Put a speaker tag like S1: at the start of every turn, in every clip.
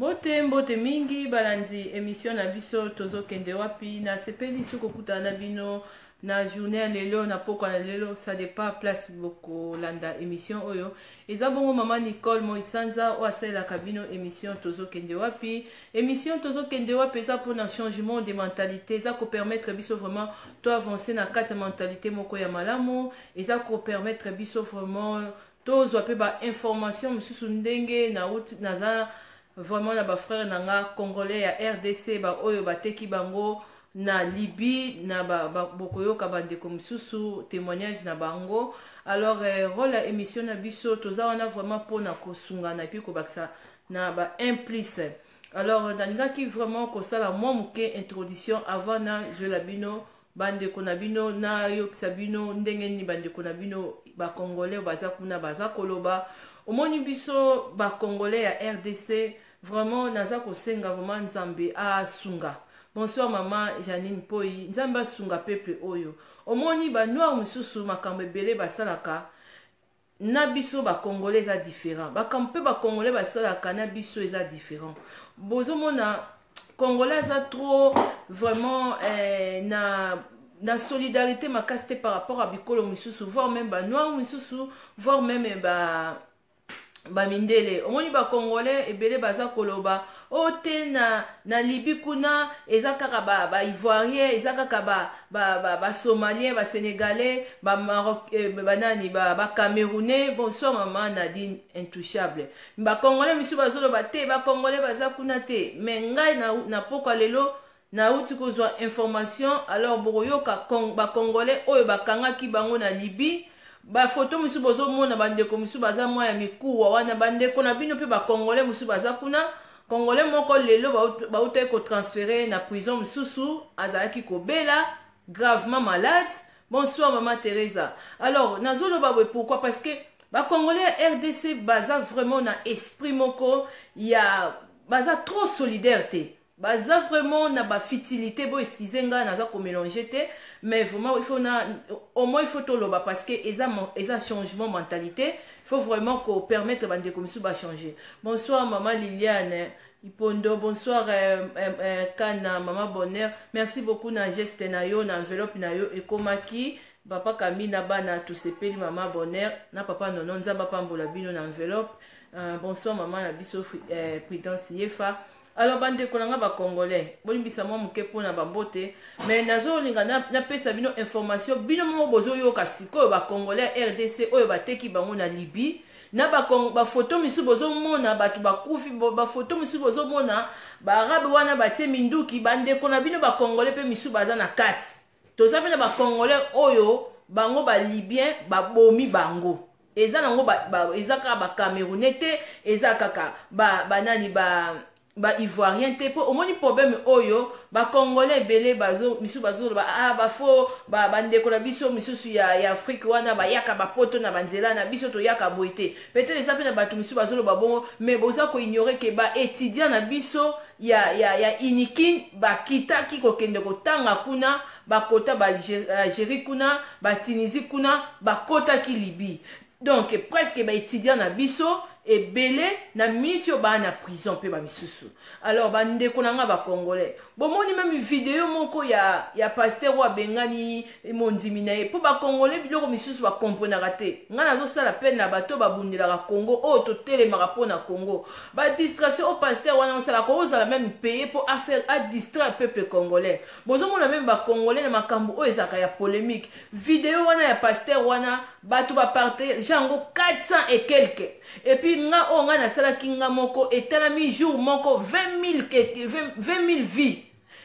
S1: Mbote mbote mingi balandi emission na biso tozokende wapi. Nasepeli soki kokutana na bino na journée ya lelo, na pokwa na lelo, ça dépend place bokolanda émission oyo. Eza bongo mama Nicole Moisanza oyo asalelaka bino émission tozokende wapi. Émission tozokende wapi eza mpona changement de mentalité, eza kopermettre biso vraiment to avancer na kati ya mentalité moko ya malamu, eza kopermettre biso vraiment tozwa mpe bainformation mosusu. Ndenge nauti, naza vraiment na bafrère na nga congolais ya RDC, baoyo bateki bango na Libye, na bokoyoka bandeko mosusu témoignage na bango. Alors rôle ya émission na biso, toza wana vraiment mpona kosungana et puis kobakisa na ba 1 plus. Alors nalingaki vraiment kosala mwa moke introduction avant nazwela bino bandeko na bino, nayokisa bino ndenge nini bandeko na bino bacongolais baza kuna baza koloba. Omoni, biso bacongolais ya RDC, vraiment naza kosenga vraiment Nzambe asunga. Bonsoir mama Janine Poi. Nzambe asunga peuple oyo. Omoni, banoir mosusu makambo ebele basalaka na biso bacongolais eza différent, makambo mpe bacongolais basalaka na biso eza différent. Bozomona, congolais aza trop vraiment na solidarité makasi te par rapport à bikolo mosusu, voire même banoir mosusu, voire même bamindele. Omoni, bacongolais ebele baza koloba o te na Libye kuna eza kaka baivoirien, ba eza kaka basomalien, ba basénégalais, bamaroc, banani, bacamerounais. Bonsoir mama Nadine Intouchable. Bacongolais misusu bazoloba te bacongolais baza kuna te, mais ngai na pokwa lelo nauti kozwa information. Alors bokoyoka bacongolais oyo bakangaki bango na Libye, bafoto mosusu bozomona, bandeko mosusu baza mwa ya mikuwa wana, bandeko na bino mpe bacongolais mosusu baza kuna. Congolais moko lelo bautaki kotransférer na prison mosusu, azalaki kobela, gravement malade. Bonsoir mama Teresa. Alors nazoloba boye pourquoi? Parce que bacongolais ya RDC baza vraiment na esprit moko ya baza trop solidaire te, baza vraiment na bafutilité. Bo excuse ngai, naza komélanger te, mais vraiment il faut na au moins il faut toloba, parce que eza changement mentalité, il faut vraiment kopermettre bandeko mosusu bachanger. Bonsoir mama Liliane Ipondo, bonsoir Kana mama Bonheur, merci beaucoup na geste na yo, na enveloppe na yo ekomaki. Papa Kami na bana tosepeli, mama Bonheur na papa Nono, Nzambe apambola bino na enveloppe. Bonsoir mama na biso Prudence Yefa. Alors bandeko na nga bacongolais, bolimbisa mwa moke mpona bambote, mais nazolinga napesa bino information. Bino moko bozoyoka sikoyo, bacongolais ya RDC oyo bateki bango na Libye, na bafoto misusu bozomona bato bakufi, bafoto misusu bozomona baarabe wana batie minduki, bandeko na bino bacongolais mpe misusu baza na kati. Toza mpe na bacongolais oyo bango balibyen babomi bango. Eza nango eza kaka bacamerounais te, eza kaka banani, baivoirien te. Mpo omoni problème oyo, bacongolais ebele misusu bazoloba: ah, bafo bandeko na biso misusu ya Afrique wana bayaka bapoto na banzela na biso, toyaka boye te. Peut-être eza mpe na bato misusu bazoloba bongo, mais boza koignorer ke baétudiant na biso ya Unikin bakitaki kokende kotanga kuna, bakota baAlgérie kuna, baTunisie kuna, bakotaki Libye. Donc presque baétudiant na biso ebele na miniti oyo baa na prison mpe bamisusu. Alors bandeko na nga bacongolais, bomoni même video moko ya pasteur oyo abengani mondimi na ye, mpo bacongolais biloko misusu bakomprenaka te. Ngai nazosala pene na bato babundelaka Congo, oyo totelemaka mpo na Congo. Badistraction oyo pasteur wana osalaka, ozala même paye mpo afaire adistraire peuple congolais. Bozomona même bacongolais na makambo oyo ezalaka ya polémique. Video wana ya pasteur wana, bato bapartage yango 400 et quelque. Et puis nga oyo ngai nasalaki nga moko, etalami jour moko 20 000 vues.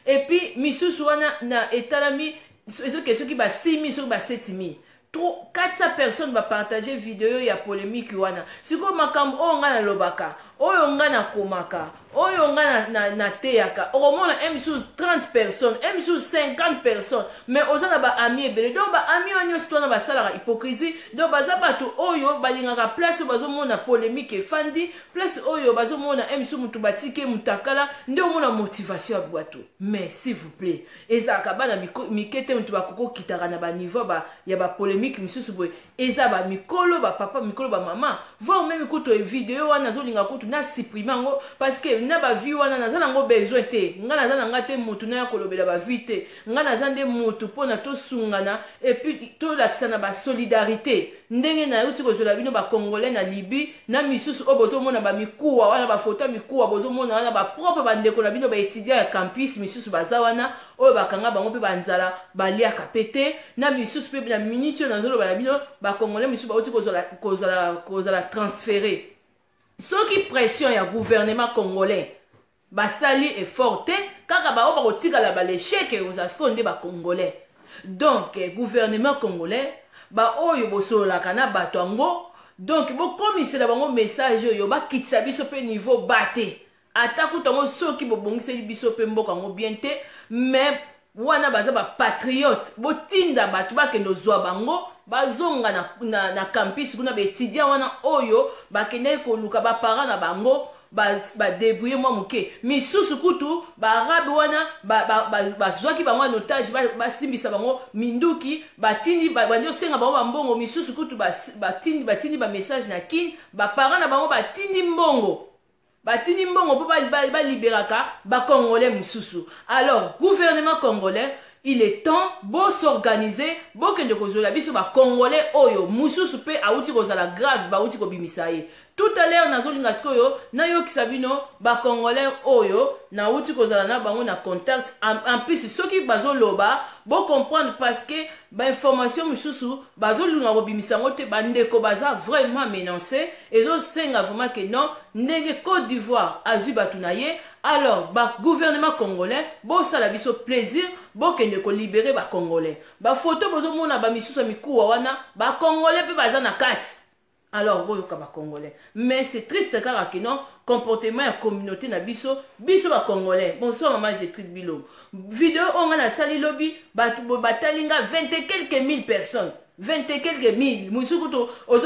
S1: Et puis misusu wana na etalami ezoke soki ba 6 000, soki ba 7 000. 400 personnes bapartage video ya polémique wana. Sikoyo makambo oyo ngai nalobaka, oyo ngai nakomaka, oyo ngai nateyaka, okomona un misusu 30 personnes, un misusu 50 personnes, mais oza na baami ebele. Donc baami oyo nyonso wana basalaka hypocrisie. Donc baza bato oyo balingaka place oyo bazomona polémique efandi, place oyo bazomona un misusu motu batiki mutakala, nde omona motivation ya bato. Mais s'il vous plaît, ezalaka bana mike te motu bakoki okitaka na baniveau ya bapolémique misusu boye. Eza bamikolo, bapapa mikolo, bamama, voire même kutu video wana azolinga kutu. kutu na supprime yango parce que na ba vue wana naza nango besoin te. Nga naza na nga te mutu naya kolobela ba vue te. Nga naza nde mutu mpona tosungana et puis tolakisana ba solidarité ndenge nauti kozwela bino ba congolais na Libye na misusu oyo bozomona ba mikuwa wana, ba photo ya mikuwa bozomona wana, ba propre bandeko na bino ba étudiant ya campus misusu baza wana oyo bakanga bango mpe banzala baliaka pe te, na misusu mpe na minute oyo nazoloba na bino ba congolais misusu bauti kozala, kozala, kozala transfere. Soki pression ya gouvernement congolais basali effort te, kaka baoyo bakotikala ba l'échec ekozala sikoyo nde ba congolais. Donc gouvernement congolais, baoyo bosololaka na bato yango, donc bokomisela bango message oyo bakitisa biso mpe niveau ba te. Ata kutu yango soki bobongiseli biso mpe mboka yango bien te, mais wana baza ba patriote, botinda bato bakende ozwa bango bazonga na, na, na campus kuna. Baétudiant wana oyo bakendaki koluka baparent na bango, badébrouille mwa moke. Misusu kutu baarabe wana bazwaki bango en otage, basimbisa bango minduki, batindi bandi osenga bango bambongo. Misusu kutu batindi batindi bamessage na Kine, baparent na bango batindi mbongo, batindi mbongo mpo baliberaka bacongolais mosusu. Alors gouvernement congolais, il est temps bos'organiser, bokende kozwela biso bacongolais oyo mosusu mpe awuti kozala grave, bawuti kobimisa ye tout à l'heure. Nazolinga sikoyo nayokisa bino bacongolais oyo nauti kozala na bango na contact. En plus soki bazoloba, bocomprendre, parce que bainformation mosusu bazolinga kobimisa yango te. Bandeko baza vraiment menacé. Ezosenga vraiment ke non, ndenge Côte d'Ivoire azwi bato na ye, alors bagouvernement congolais bosala biso plaisir, bokende kolibérer bacongolais. Bafoto bozomona, bamisusu ya mikuwa wana, bacongolais mpe baza na kati. Alors boyoka bacongolais. Mais c'est triste kaka ke non, comportement ya communauté na biso, biso bacongolais. Bonsoir mama Getrude Bilongo. Video oyo ngai nasali lobi, bato batali nga 20 et quelques mille personnes, 20 et quelques mille. Mosusu kutu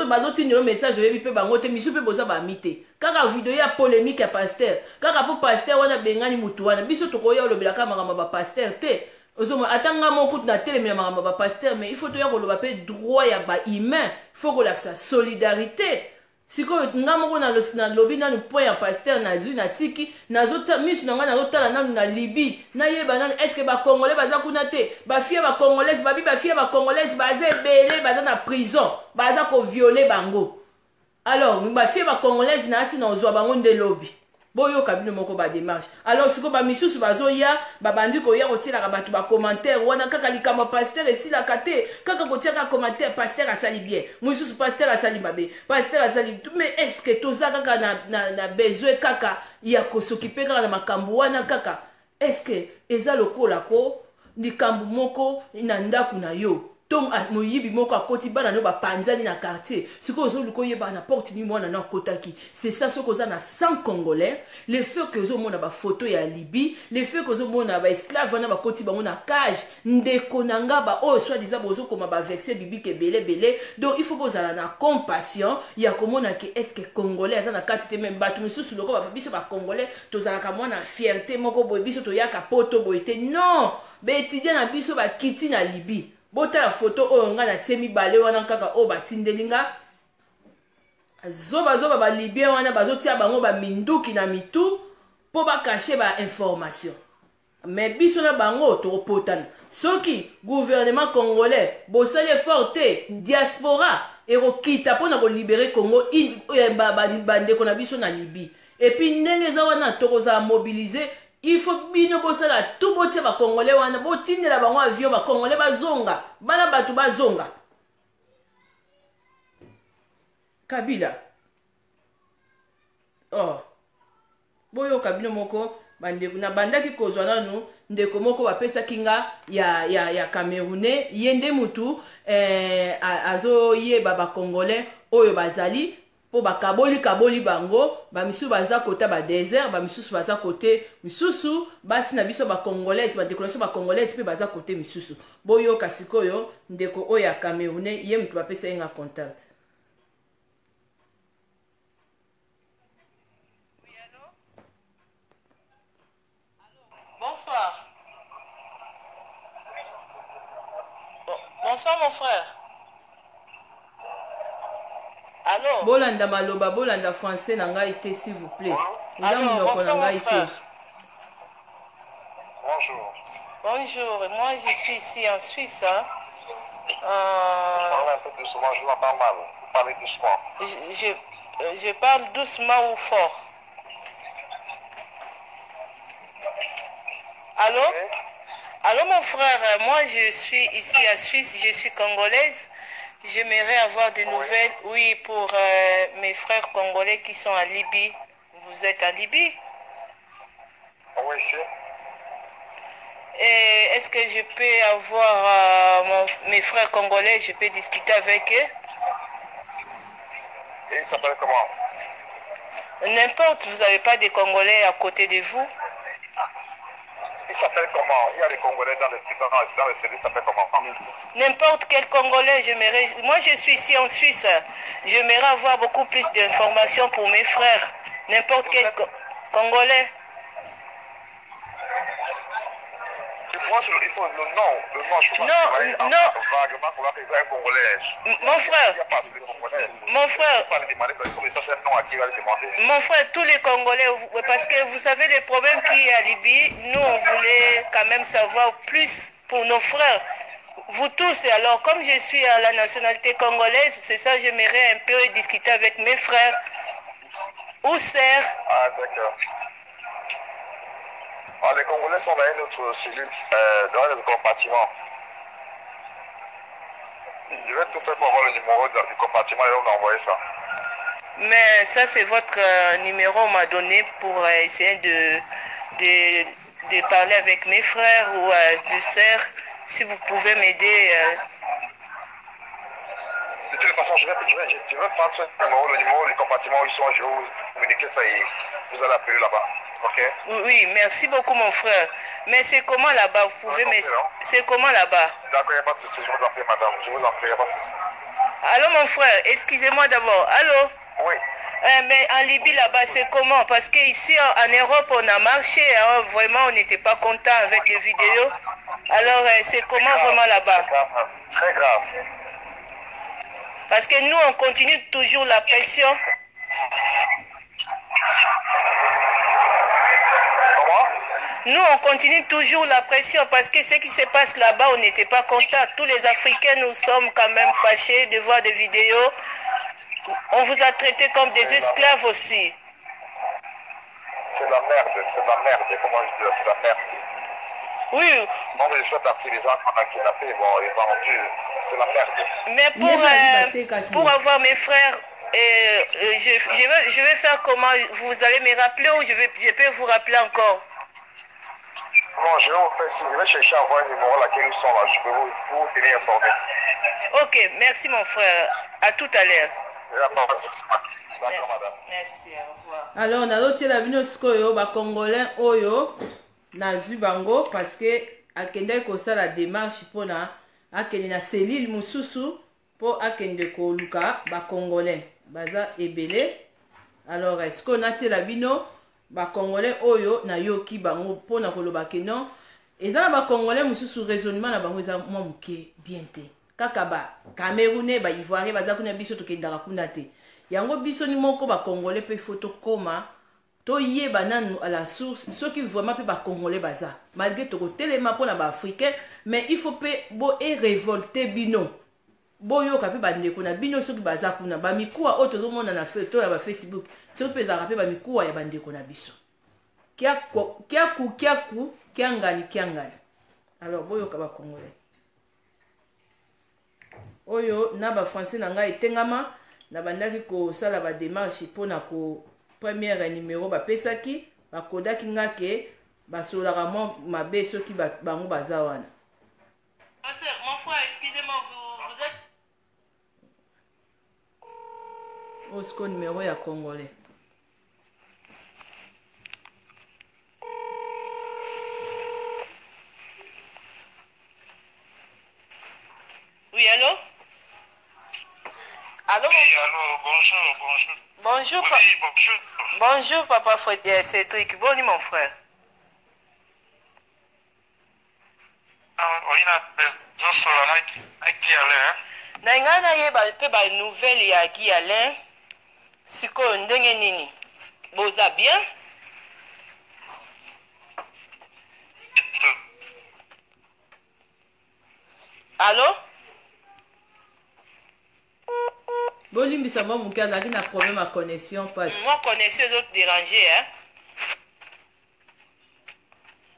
S1: bazotindela message, oyebi mpe bango te. Misu mpe boza bami te. Kaka video ya polémique ya pasteur, kaka mpo pasteur wana bengani mutu wana. Biso tokoya olobelaka makambo ya bapasteur te. Ozomona, ata nga moko kutu natelemela makambo ya bapasteur, mais il faut toya koloba mpe droit ya bahumain, faut kolakisa solidarité. Sikoyo nga moko nalobi nanu point ya pasteur, nazwi, natiki misu na ngai, nazotala nanu na Libye, nayeba nanu est-ce bacongolais baza kuna te. Bafille bacongolaise babi, bafille bacongolaise baza ebele, baza na prison, baza kovioler bango. Alors bafille bacongolaise na asi na ozwa bango nde lobi. Boyoka bino moko badémarche. Alors sikoyo bamisusu bazoya, babandi koya kotielaka bato bacommentaire wana. Kaka likambo ya pasteur esilaka te, kaka kotiaka commentaire: pasteur asali bien, mosusu pasteur asali mabe, pasteur asali. Mais est ce que toza kaka na besoin kaka ya kos'occuper kaka na makambo wana kaka? Est ce que eza lokola ko likambo moko na ndako na yo to moyibi moko akoti, bana no bapanzani na quartier, sikoyo ozoluka oyeba na porte nini mwana no akotaki? C'est ça. Soki oza na 100 congolais, le fait ke ozomona bafoto ya Libye, le fait ke ozomona baesclave wana bakoti bango na cage, ndeko na nga, baoyo soi-disant bozokoma baverset biblique ebele ebele, donc il faut bozala na compassion ya komona ke est ce que congolais aza na kati te. Mais bato misusu lokola biso bacongolais tozalaka mwana fierté moko boye, biso toyaka poto boye te. Non, baétudiant na biso bakiti na Libye. Botala foto oyo ngai natie mibale wana kaka oyo batindeli nga. Zobazoba balibien wana bazotia bango baminduki na mitu mpo bacacher bainformation. Mais biso na bango tokopotana soki gouvernement congolais bosali effort te. Diaspora ekokita mpona kolibérer Congo, bandeko na biso na Libye. Et puis ndenge eza wana, tokozala mobilisé. Il faut bino bosala tu, botia bacongolais wana, botindela bango avion, bacongolais bazonga, bana bato bazonga. Kabila, oh, boyoka bino moko bandeko. Nabandaki kozwa nanu ndeko moko bapesaki nga ya Camerounais. Ye nde mutu eh, azoyeba bacongolais oyo bazali mpo bakaboli kaboli bango. Bamisusu baza kota badésert, bamisusu baza kote misusu. Basi na biso bacongolaise, bandeko na biso bacongolaise mpe baza kote misusu. Boyoka sikoyo ndeko oyo ya Camerounais, ye mutu bapesa ye nga contact.
S2: Oui, allô? Bonsoir. Bon, bonsoir mon frère. Allô?
S1: Bolanda maloba, bolanda français na ngai te, s'il vous plaît. Eza
S2: Allô,
S1: monoko na
S2: bonsoir mon
S1: ngai te.
S2: frère.
S3: Bonjour.
S2: Bonjour, moi je suis ici en Suisse, hein. Euh,
S3: Parlez un peu doucement, je vous entends mal. Vous parlez doucement.
S2: je parle doucement ou fort? Allô?
S3: Ok.
S2: Allô mon frère, moi je suis ici à Suisse, je suis congolaise. J'aimerais avoir des
S3: Oui.
S2: nouvelles, oui, pour mes frères congolais qui sont en Libye. Vous êtes en Libye?
S3: Oui, ici.
S2: Et est-ce que je peux avoir mes frères congolais, je peux discuter avec eux?
S3: Et il s'appelle comment?
S2: N'importe, vous n'avez pas des Congolais à côté de vous?
S3: Il s'appelle comment? Il y a des Congolais dans le service, il s'appelle comment?
S2: N'importe quel Congolais, j'aimerais. Moi, je suis ici en Suisse. J'aimerais avoir beaucoup plus d'informations pour mes frères. N'importe
S3: Vous
S2: quel
S3: êtes.
S2: Congolais.
S3: Moi, il faut le nom, je peux pas.
S2: Non, non,
S3: Vaguement, pour un Congolais.
S2: mon frère,
S3: Il n'y a pas assez de Congolais.
S2: mon frère,
S3: Il faut aller demander, il faut que un nom à qui il va aller demander.
S2: mon frère, tous les Congolais, parce que vous savez les problèmes qu'il y a à Libye, nous, on voulait quand même savoir plus pour nos frères. Vous tous, et alors, comme je suis à la nationalité congolaise, c'est ça, j'aimerais un peu discuter avec mes frères. Où sert?
S3: Ah, d'accord. Ah, les Congolais sont dans une autre cellule, dans un autre compartiment. Je vais tout faire pour avoir le numéro du compartiment et on va envoyer ça.
S2: Mais ça, c'est votre numéro on m'a donné pour essayer de parler avec mes frères ou de sœurs. Si vous pouvez m'aider.
S3: De toute façon, je vais prendre ce numéro, le numéro du compartiment où ils sont, je vais vous communiquer ça et vous allez appeler là-bas. Ok?
S2: Oui, merci beaucoup, mon frère. Mais c'est comment là-bas? Vous pouvez
S3: D'accord,
S2: m'expliquer? C'est comment là-bas?
S3: D'accord, il n'y a pas de souci. Je vous en prie, madame. Je vous en prie, il n'y a pas de souci.
S2: Allô, mon frère, excusez-moi d'abord. Allô?
S3: Oui.
S2: Mais en Libye, là-bas, c'est comment? Parce qu'ici, en Europe, on a marché. Hein, vraiment, on n'était pas content avec les vidéos. Alors, c'est comment vraiment là-bas?
S3: Très grave. Très grave.
S2: Parce que nous, on continue toujours la pression.
S3: Comment?
S2: Nous, on continue toujours la pression parce que ce qui se passe là-bas, on n'était pas contents. Tous les Africains, nous sommes quand même fâchés de voir des vidéos. On vous a traités comme des esclaves aussi.
S3: C'est la merde, c'est la merde. Comment je dis, c'est la merde.
S2: Oui.
S3: Moi, je suis parti, les gens qu'on a kidnappés, bon, ils vendus, c'est la merde.
S2: Mais pour avoir mes frères, je vais faire comment? Vous allez me rappeler ou je peux vous rappeler encore?
S3: Non, je vais vous faire signe. Je vais chercher à avoir un numéro laquelle ils sont là. Je peux vous tenir informé.
S2: Ok, merci mon frère. À tout à l'heure.
S3: D'accord, madame.
S2: Merci, au revoir.
S1: Alors, nazotiela bino sikoyo ba Congolais oyo nazwi bango parce que akendaki kosala démarche mpona akende na cellule mosusu mpo akende koluka ba Congolais baza ebele. Alors, sikoyo natiela bino ba Congolais oyo nayoki bango mpona koloba ke non, eza na ba Congolais mosusu raisonnement na bango eza mwa moke bien te. Kaka ba Camerounais, ba Ivoirien baza kuna, biso tokendaka kuna te. Yango biso ni moko ba Congolais mpe faut tokóma toyeba nanu à la source soki vraiment mpe ba Congolais baza, malgré tokotelema mpona ba Africain, mais il faut mpe bo erévolte bino, boyoka mpe bandeko na bino soki baza kuna. Bamikuwa oyo tozomona na to ya bafacebook, soki mpe ezalaka mpe bamikuwa ya bandeko na biso. Kiaku kiaku kiangani kiangani. Alors boyoka bacongolais oyo na bafrançais na ngai etengama. Nabandaki kosala badémarche mpona ko première numéro bapesaki, bakodaki nga ke basololaka mwa mabe soki bango baza wana.
S2: Mon frère, excusez-moi, vous êtes.
S1: Oyo sikoyo numéro ya Congolais.
S2: Oui, allô? Allô,
S3: Oui, allô, bonjour, bonjour.
S2: Bonjour,
S3: Oui, bonjour.
S2: Bonjour, papa Cédric. Bonjour, mon frère.
S3: Ah, oui, na
S2: Na ngai nayeba mpe ba nouvelle ya Guy Alain sikoyo ndenge nini boza bien? Allo?
S1: Bolimbisa mwa moke azalaki na problème ya connexion pasi.
S2: Mwa connexion ezo déranger hein.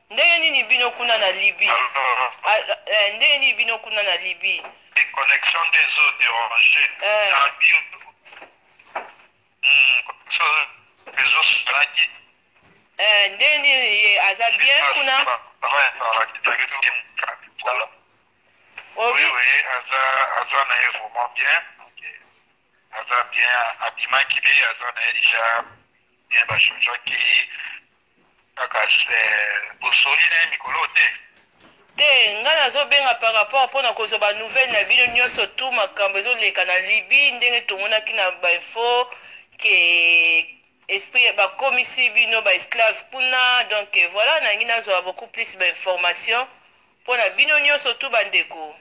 S2: Ndenge nini bino kuna na Libye? Ah, eh, ndenge nini bino kuna na Libye?
S3: Connexion nde ezo déranger.
S2: Eh.
S3: Na bio. Connexion ezo salaki.
S2: Eh, ndenge nini ye aza bien kuna?
S3: Oui, oui, aza, aza na ye vraiment bien. Okay. Aza bien, abimaki pe, aza na ye déjà bien, ba changeaki kaka bosoli na ye mikolo te.
S2: Te, ngai nazobenga par rapport mpo na kozwa ba nouvelle na bino nyonso tout makambo ezoleka na Libye ndenge tomonaki na ba info ke esprit bakomisi bino ba esclave kuna donc voilà nalingi nazwa beaucoup plus ba information mpo na bino nyonso tout bandeko.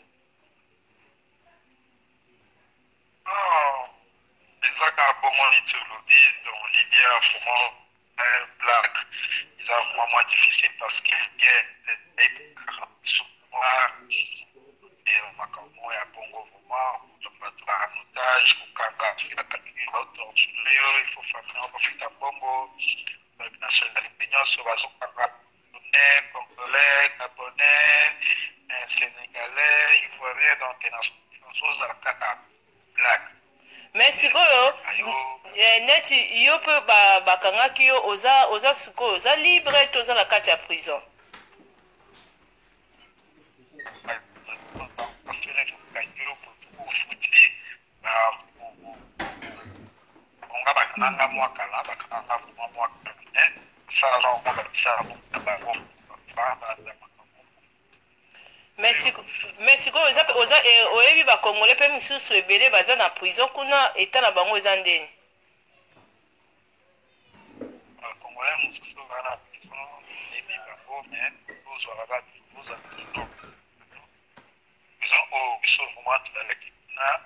S3: Non, eza kaka bongo neti olobi, donc Libye vraiment blague eza vraiment moins difficile parce que bien makambo ya bongo vraiment bato ba en otage kokanga batorture yo il faut famille bafuta mbongo nationalité nyonso bazokanga congolais, gabonais, sénégalais, ivoirien, donc nazozala kaka blague.
S2: Mais sikoyo neti yo mpe bakangaki yo oza, oza sikoyo oza libre to oza na kati ya prison?
S3: Nga bakanganga mwa kala, bakanganga vraiment mwa kala, mais sala mwa babisala na bango.
S2: Mais sikoyo oza, oza oyebi ba congolais mpe misusu ebele baza na prison kuna, eta na bango eza ndeni?
S3: Ba congolais mosusu baza na prison, oyebi bango, mais ozwaka kaka ozwa prison oyo biso vraiment tozalaki kuna,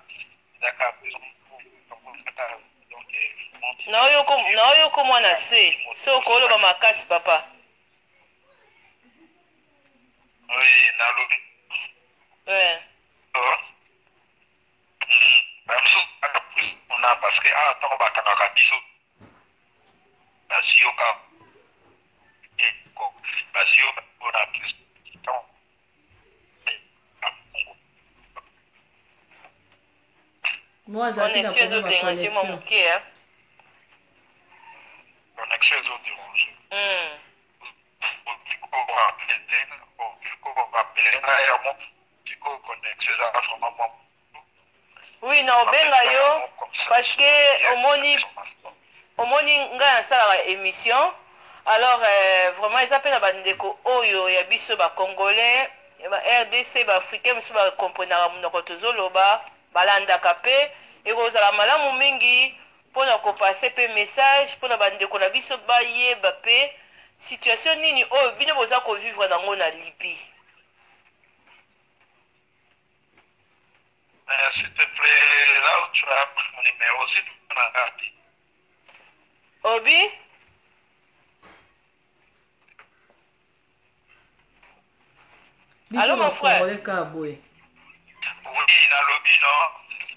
S3: ezalaka prison donc
S2: Naoyoko mwana se so okoloba makasi papa.
S3: Oui, nalobi. Bamosusu baza kuna parce que awa ntango bakangaka biso bazwi yoka bazwi yo na prison.
S1: Moi azalaki na
S2: Connexion
S1: problème ya
S2: ezoderange mwa
S1: connexion.
S2: moke hein.
S3: Connexion ezoderange.
S2: Oui, na obenga yo parce que omoni omoni ngai nasalaka émission alors vraiment eza mpe na bandeko oyo ya biso ba congolais ba RDC ba africain mosusu bakomprenaka monoko tozoloba balandaka mpe ekozala malamu mingi mpona kopase mpe message mpona bandeko na biso bayeba mpe situation nini oyo bino boza kovivre nango na Libye.
S3: S'il te plaît, là où tu as pris mon numéro, c'est tout na kati.
S2: Obi?
S1: Biso
S2: Allô, mon frère.
S1: Congolais kaka boye.
S3: Oui, nalobi no,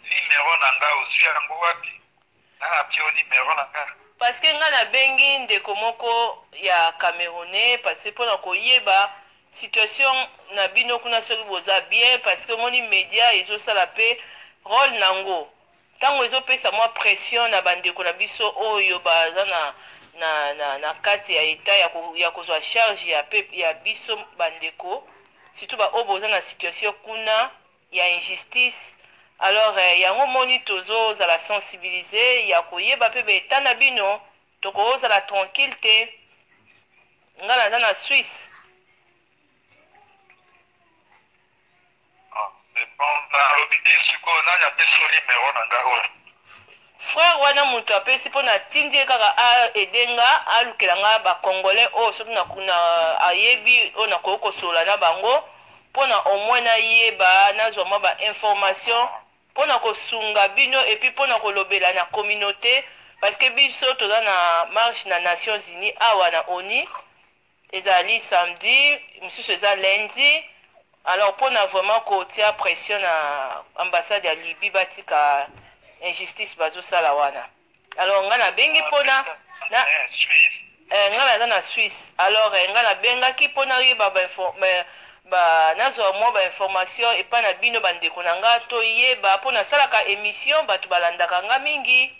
S3: numéro na nga ozwi yango wapi? Nga napesi yo numéro na nga.
S2: Parce que nga nabengi ndeko moko ya camerounais parce que mpona koyeba situation na bino kuna soki boza bien, parce que omoni média ezosala mpe rôle nango ntango ezopesa mwa pression na bandeko na biso oyo baza na kati ya état ya kozwa charge ya, pe, ya biso bandeko, surtout baoyo boza na situation kuna ya injustice. Alors yango moni tozozala sensibilisé ya koyeba mpe baeta na bino, tokozala tranquille te. Nga naza na Suisse.
S3: Ah, mais bon, nalobi te sikoyo nani apesi yo numéro na nga oyo?
S2: Frère wana moto apesi mpo na tindi ye kaka aede nga alukela nga bacongolais oyo soki na ayebi oyo nakoki kosolola na bango mpona au moins nayeba nazwa mwa bainformation. Pona kosunga bino et puis pona kolobela na communaute parce que biso toza na marche na Nations Unies awa na onu ezali samedi mosusu eza lundi alors pona vraiment kotia pression na ambassade ya Libye batika injustice bazosala wana alors nga nabengi pona na eh, nga naza na Suisse alors eh, nga nabengaki pona yeba ba, ba, ba nazwa mwa ba information epai na bino bandeko na nga toyeba mpo nasalaka émission bato balandaka nga mingi.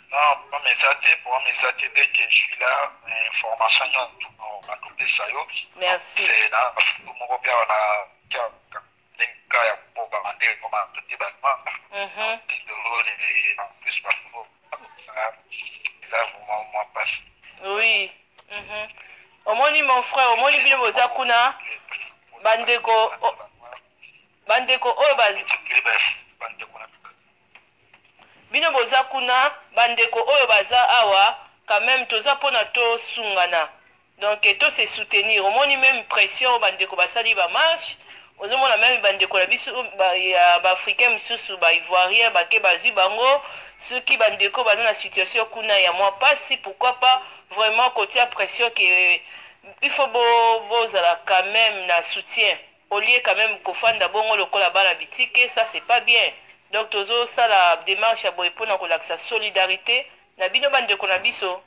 S3: Non, problème eza te, problème eza te. Dès que je suis là, information nyonso bakopesa yo.
S2: Merci.
S3: Na moko mpe awa na ndenge kaka ya koboma nde ekoma totie ba en plus bafuko eza vraiment mwa mpasi.
S2: Oui. Omoni mon frère, omoni bino boza kuna bandeko bandeko oyo bino boza kuna bandeko oyo baza awa quand même toza mpona tosungana, donc to se soutenir. Omoni même pression bandeko basali ba marche, ozomona même bandeko na biso ya baafricain mosusu, baivoirien bake bazwi bango. Soki bandeko baza na situation kuna ya mwa pasi, pourquoi pas vraiment kotia pression ke il faut bozala quand même na soutien au lieu quand même kofanda bongo lokola bana bitike, ça c'est pas bien. Donc tozosala démarche ya boye mpona kolakisa solidarité na bino bandeko na biso.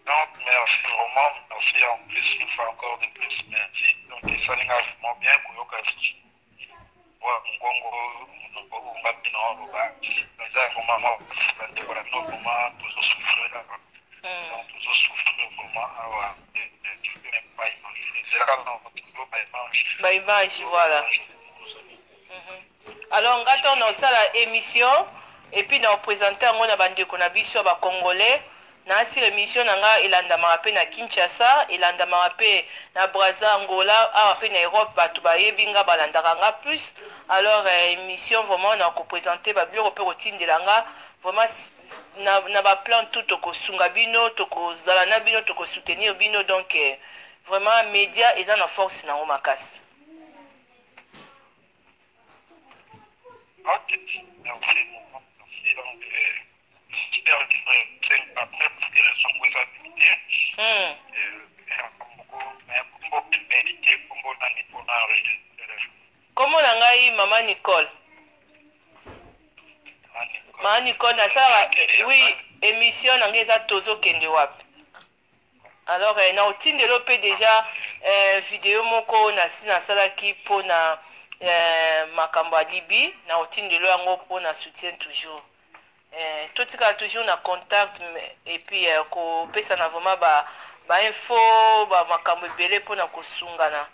S3: Donc, merci vraiment, merci en plus, une fois encore de plus, merci. Donc, ça nga vraiment bien, koyoka wa ngongo monoko nga bino oloba eza vraiment bandeko na bino, vraiment tozosouffrir kaka. Donc tozosouffrir vraiment awa, tu peux même pas imaginer, ezalaka toujours baimage.
S2: Baimage, voilà. Alors nga ntango na osala émission et puis na oprésente yango na bandeko na biso ya bacongolais, naasila émission na nga elandamaka mpe na Kinshasa, elandamaka mpe na Braza, Angola, awa mpe na Europe bato bayebi nga, balandaka nga plus. Alors émission vraiment na koprésente babiloko mpe kotindela nga vraiment na baplan tout, tokosunga bino, tokozala na bino, tokosoutenir bino. Donc vraiment média eza na force nango makasi.
S3: Ok, merci, merci. Donc, j'espère que c'est après, parce que son eza limité. Kombo mérité, kombo nani mpona enregistrer?
S2: Kombo na ngai Mama Nicole. Mama Nicole, nasalaka, oui, émission na ngai eza Tozokende Wapi. Alors na otindelo mpe déjà video moko nasi nasalaki mpona makambo ya Libye, na otindelo yango mpona soutien toujours. Totikala toujours na contact et puis kopesana vraiment ba bainfo, bamakambo ebele mpona kosungana.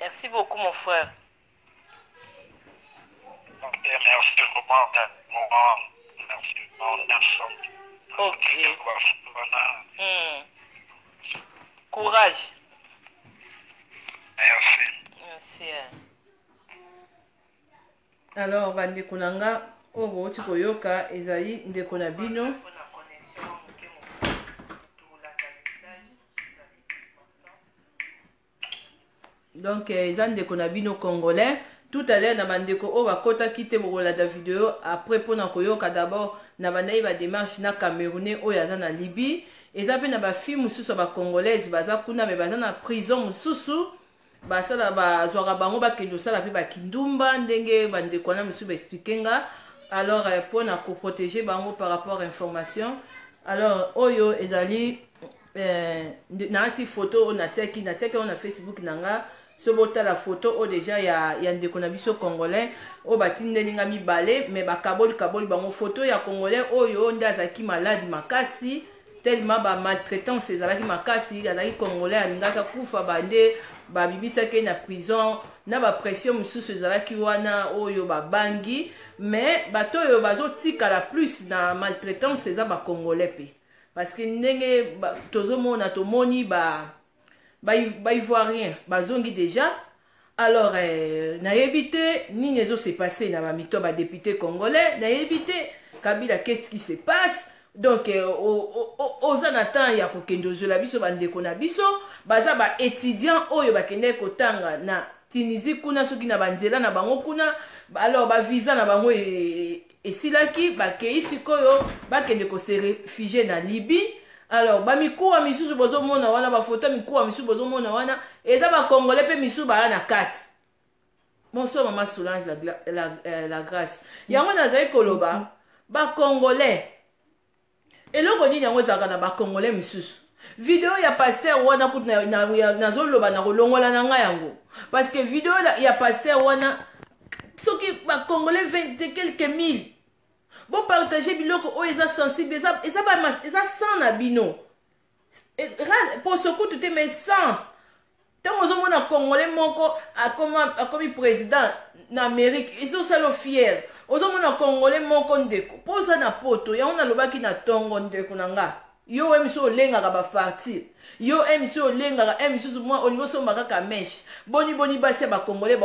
S2: Merci beaucoup, mon frère.
S3: Ok, merci vraiment, vraiment, merci vraiment.
S2: Ok. Courage.
S3: Merci.
S2: Merci.
S1: Alors bandeko na nga oyo bouti koyoka ezali ndeko na bino. Donc eza ndeko na bino congolais. Tout à l'heure na bandeko oyo bakotaki te, bokolanda video après mpona koyoka. D'abord na bandaki badémarche na Camerounais oyo aza na Libye. Eza mpe na bafille mosusu ya bacongolaise baza kuna, me baza na prison mosusu, basala bazwaka bango bakende kosala mpe bakindumba ndenge bandeko wana mosusu baexpliquer nga. Alors mpona koprotéger bango par rapport à information, alors oyo ezali naasi photo oyo natiaki yango na Facebook na nga. So botala photo oyo deja ya ndeko na biso congolais oyo batindeli nga mibale, me bakaboli kaboli bango. Photo ya congolais oyo nde azalaki malade makasi, tellement bamaltraitance ezalaki makasi. Azalaki congolais, alingaki akufa, bande babibisaki ye na prison na bapression mosusu ezalaki wana oyo babangi. Mais bato oyo bazotikala plus na maltraitance eza bacongolais mpe, parce que ndenge tozomona, tomoni baivoirien bazongi déjà. Alors nayebi te nini ezose passe na bamito ya badéputé congolais, nayebi te Kabila, qu'est-ce qui se passe? Donc oza na temps ya kokende ozwela biso bandeko na biso baza baétudiant oyo bakendaki kotanga na Tunisie kuna, soki na banzela na bango kuna. Alors bavisa na bango esilaki, bakei sikoyo bakende kose réfugier na Libye. Alors bamikuwa misusu bozomona wana, bafoto ya mikuwa misusu bozomona wana, eza bacongolais mpe misusu baya na kati. Bonsoir mama Solange, la grâce. Yango nazali koloba, bacongolais, eloko nini yango ezalaka na bacongolais misusu? Video ya pasteur wana kutu nazoloba na kolongola na ngai yango, parce que video ya pasteur wana, soki bacongolais 20 quelques mille bopartage biloko oyo eza sensible, eza sang na bino, poso kutu te, mais sang. Ntango ozomona congolais moko akomi président na Amérique, ezosala fier. Ozomona congolais moko, ndeko, mpo oza na poto. Yango nalobaki na ntongo, ndeko na nga, yo oyo misusu olengaka bafartir, yo e misusu olengaka e misusu mwa olingi osomba kaka mèche. Boni boni basi ya bacongolais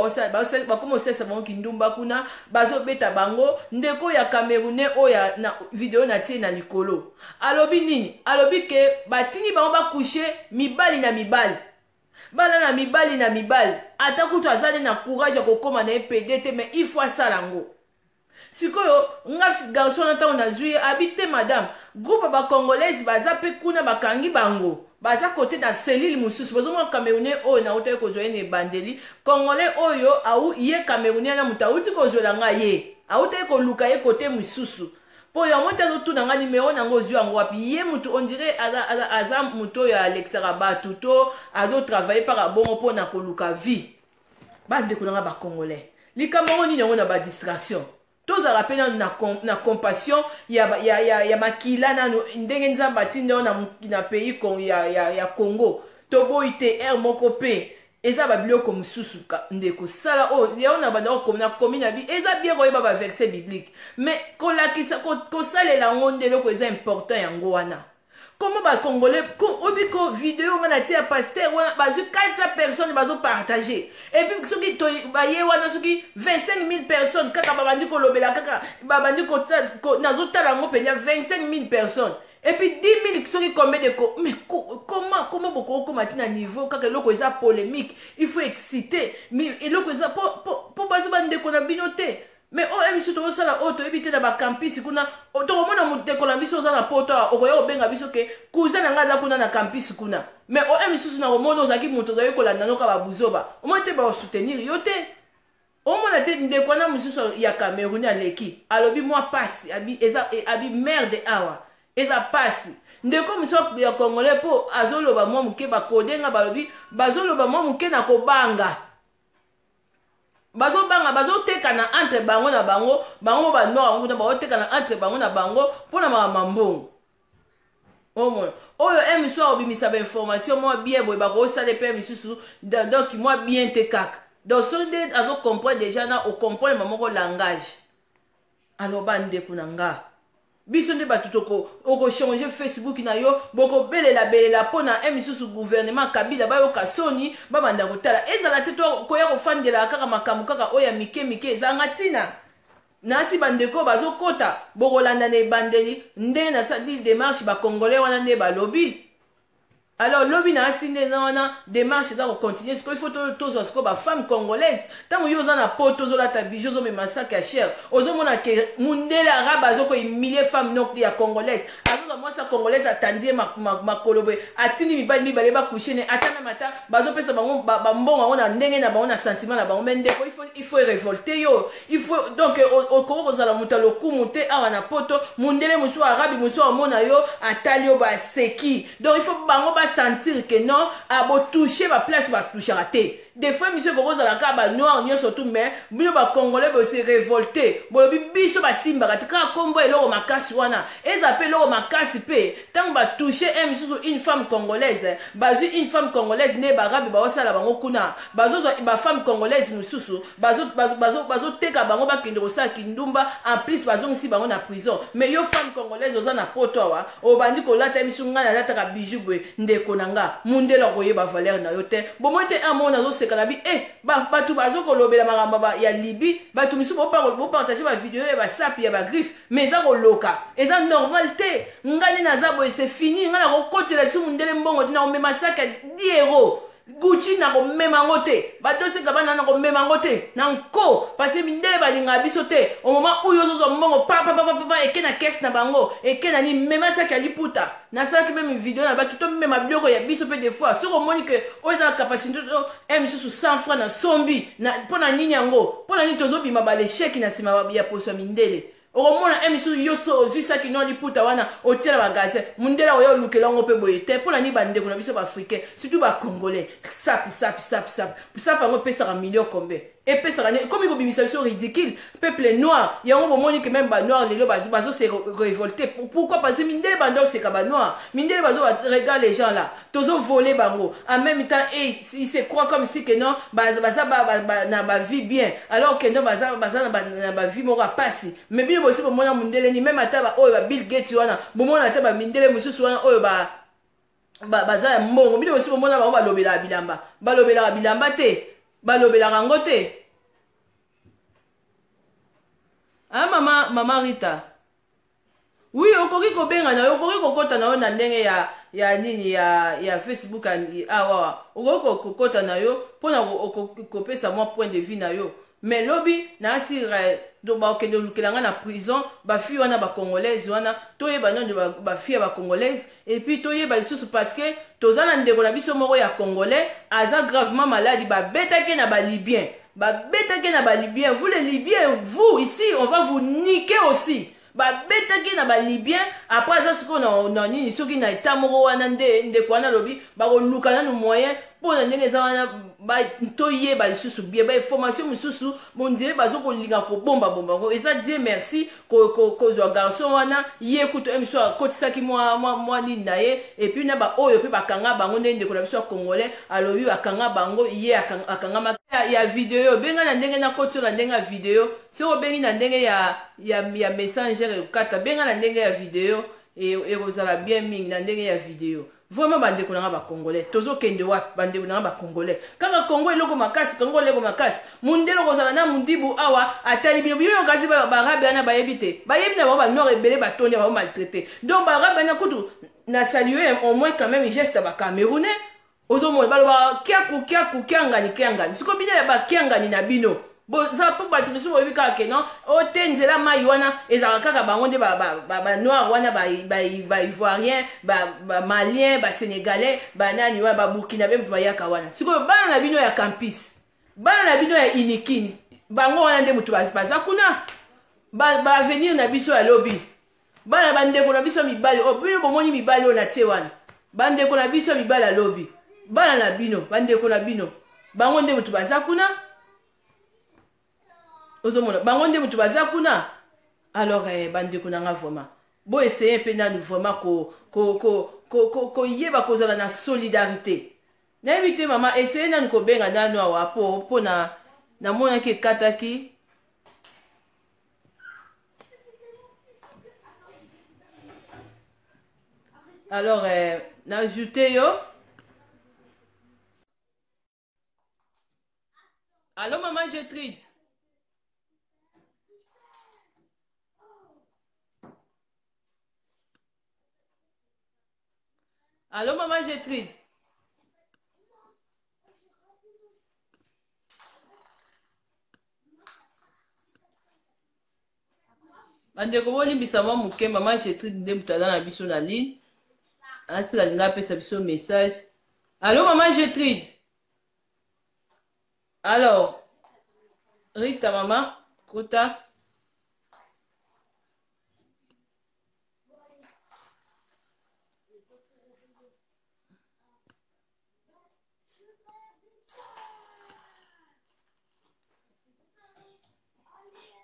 S1: bakoma osalisa bango kindumba kuna, bazobeta bango. Ndeko ya camerounais oyo na video na tie na likolo alobi nini? Alobi ke batindi bango bacoucher mibali na mibali, bana na mibali na mibali. Ata kutu azali na courage ya kokóma na ye pédé te, mais il faut asala yango. Sikoyo nga garçon wana, ntango nazwi ye, abi te madame, groupe bacongolaise baza mpe kuna, bakangi bango, baza kote na cellule mosusu. Bozomona camerounais oyo nautaki kozwa ye na ebandeli, congolais oyo au ye camerounais na moto auti kozwela ngai ye, autaki koluka ye kote mosusu, mpo yango te azotuna nga nimero nango, ozwi yango wapi? Ye motu on dirait aza motu oyo alekisaka bato to azotravaille mpaka bongo mpona koluka vie. Bandeko nanga bacongolais, likambo yango nini yango na badistraction? Tozala mpe nanu na compassion ya makila nanu, ndenge Nzambe atinda na pays ya Congo. Toboyi te, aire moko mpe eza babiloko mosusu. Ndeko, sala oyo yango na banda nakomi na bi eza bien koyeba baverset biblique, mais kolakisa, kosalela yango nde eloko eza important. Yango wana komo bacongolais oyebi ko video nga na tia ya pasteur wana, bazwi 400 personnes bazopartage, et puis soki baye wana soki 25 000 personnes kaka babandi kolobela, kaka babandi nazotala yango mpenza 25 000 personnes et puis 10 000 soki combien de mais comment bokokoma ti na niveau kaka eloko eza polémique, il faut exciter, mais eloko eza po baza bandeko na bino te? Mais oyo biso tozosala oyo toyebi te na bacampus kuna, tokomona moteko na biso oza na poto, okoya kobenga biso ke cousin na ngai aza kuna na campus kuna. Mais oyo misusu na komona ozalaki moto ozalaki kolanda noka babuzoba, omoni te baosoutenir yo te. Omona te ndeko wana mosusu ya Cameroun aleki, alobi mwa pasi, abi, eza, abi merde awa eza pasi. Ndeko mosusu ya congolais mpo azoloba mwa moke, bakodenga balobi bazoloba mwa moke na kobanga, bazobanga, bazotekana entre bango na bango, bango mo banoir yango kuna, bazotekana entre bango na bango mpona makambo mbongo. Omona oyo e misusu akobimisa bainformation mwa bien boye, bakosala mpe misusu donc mwa bien te kaka. Donc soki nde azocomprendre déjà na ocomprendre moko langage. Alors bandeko na nga, biso nde bato okochange Facebook na yo, bokobelelabelela mpo na e misusu gouvernement Kabila bayoka soni, babanda kotala. Ezala te koya kofandela kaka makambo kaka oyo ya mike mike ezanga ntina. Nasi bandeko bazokɔta, bokolanda na ebandeli ndenge nasali démarche bacongolais wana nde balobi. Alors lobi na asi nde eza wana, démarche eza kocontinue. Sikoyo ifo tozwa sikoyo bafemme congolaise. Ntango yo oza na poto, ozolata bijou, ozomema sac ya cher, ozomona ke mundele arabe azokohumilie femme no ya congolaise, azozwa mwasi ya congolaise, atandi ye makolo boye, atindi mibali mibale bacoucher ne, ata meme ata bazopesa bango bambongo yango na ndenge na bango, na sentiment na bango. Mais ndeko, il faut révolter yo, il faut donc okoki kozala moto ya lokumu te awa na poto. Mundele mosusu, arabe mosusu amona yo, atali yo, baseki. Donc il faut bango basentir ke non, abotouche baplace batouchaka te. Des fois miso ekokozala kaka banoir nyonso tu, mais bino bacongolais bose révolte, bolobi biso basimbaka te kaka nkombo eloko makasi wana eza mpe eloko makasi. Mpe ntango batouche un misusu une femme congolaise, bazwi une femme congolaise nde barabe baosala bango kuna, bazozwa bafemme congolaise mosusu, bazoteka bango, bakende kosala kindumba, en plus bazongisi bango na prison. Mais yo femme congolaise oza na poto awa, obandi kolata misu, ngai nalataka bijou boye, ndeko na nga, mundele akoyeba valeur na yo te. Bomoi te amo nazose. koseka na bi eh bato bazo kolobela makambo ya Libye, bato misusu bopartage ba video ya basapi ya bagriffe, mais eza koloka, eza normal te. Ngai nde naza boye, c'est fini. Ngai nakokotela su mundele mbongo te, nakomema saki ya 10 euro Gucci, nakomema yango te. Badose Gabana, nakomema yango te na nko, parce que mindele balingaka biso te. Au moment oyo ozozwa mbongo papapapapa, eke na kese na bango, eke na nini. Mema saki ya liputa. Nasalaki meme video na baki tomema biloko ya biso mpe. Des fois soki omoni ke oyo eza na capacité to misusu 100 franc na sombi mpo na nini yango, mpo na nini tozobima balesheki na nsima ya poso ya mindele? Okomona misusu yo so ozwi saki no liputa wana, otiela bagazin, mundele oyo olukela yango mpe boye te. Mpo na nini bandeko na biso baafricain, surtout bacongolais, sapi sapi sapi sapi sapi yango epesaka million combien, epesaka nini? Ekomi kobimisa biso ridicule, peuple noir. Yango bomoni ke même banoir lelo bazo se révolter. Pourquoi? Parce que mindele banda oseka banoir, mindele bazo regarde les gens là, tozo voler bango en même temps et ils se croient comme si que non, baza na bavie bien, alors que non, baza na bavie moko ya pasi. Mais bino bosi bomona mundele ni même ata oyo ba Bill Gates wana, bomona ata bamindele mosusu wana oyo ba baza ya mbongo, bino bosi bomona bango balobelaka bilamba? Balobelaka bilamba te, balobelaka yango te. Ah, mama Rita, oui, okoki kobenga na yo, okoki kokɔta na yo na ndenge ya nini ya Facebook awa. Okoki kokɔta na yo mpona kopesa mwa point de vue na yo. Mais lobi naasira bakokende olukela nga na prison bafille wana bacongolaise wana. Toyeba nano bafille ya bacongolaise et puis toyeba lisusu, parce que toza na ndeko na biso moko ya congolais, aza gravement malade. Babetaki na balibien, babetaki na balibien. Vous les Libyens, vous ici, on va vous niquer aussi. Babetaki na balibien, après aza sikoyo na nini, soki na eta moko wana. Nde ndeko wana alobi bakoluka nanu moyen mpo na ndenge eza wana, toyeba lisusu bien bainformation mosusu. Bondire bazokolinga kobombabomba yango. Eza Dieu merci kozwa garçon wana, ye kutu ye mosusu akotisaki mwa nini na ye. Et puis na baoyo mpe bakanga bango, nde ndeko na biso ya congolais alobi bakanga bango, ye akangama ya video. Benga na ndenge nakoti na ndenge ya video. Soki obengi na ndenge ya messenger, ekokata. Benga na ndenge ya video, ekozala bien mingi na ndenge ya video. Vraiment, bandeko na nga bacongolais, tozokende wapi? Bandeko na nga bacongolais, kaka Kongo eloko makasi, Kongo eloko makasi. Mundele kozala na mundibu awa, atali bino bino, kasi barabe wana bayebi te, bayebi na bango banoir ebele batondi bango maltraité. Donc barabe wana kutu na salue au moins quand même geste ya bacamerounais. Ozomona balobaka kiaku kiaku, kiangani kiangani. Sikoyo bino ya bakiangani na bino boza mpo bato mosusu boyebi kaka ke non, o te, nzela mai wana ezalaka kaka bango nde banoir wana, baivoirien, bamalien, basénégalais, banani wana, baburkinabe, moto bayaka wana. Sikoyo bana na bino ya campus, bana na bino ya Unikin, bango wana nde moto baza kuna, baavenir na biso ya lobi. Bana, bandeko na biso ya mibali oyo bino bomoni, mibali oyo na tie wana, bandeko na biso ya mibali alobi, bana na bino, bandeko na bino, bango nde moto baza kuna. Ozomona bango nde moto baza kuna. Alors bandeko na nga, vraiment boessaye mpe nanu vraiment koyeba kozala na solidarité. Nayebi te, mama, essaye nanu kobenga nanu awa po mpona namonaki ekataki. Alors najoute yo. Allo, mama Gertrude. Allo, mama Gertrude. Bandeko, bolimbisa mwa moke. Mama Gertrude nde moto aza na biso na ligne, asila alinga apesa biso message. Allo, mama Gertrude. Alors Rita, mama kuta.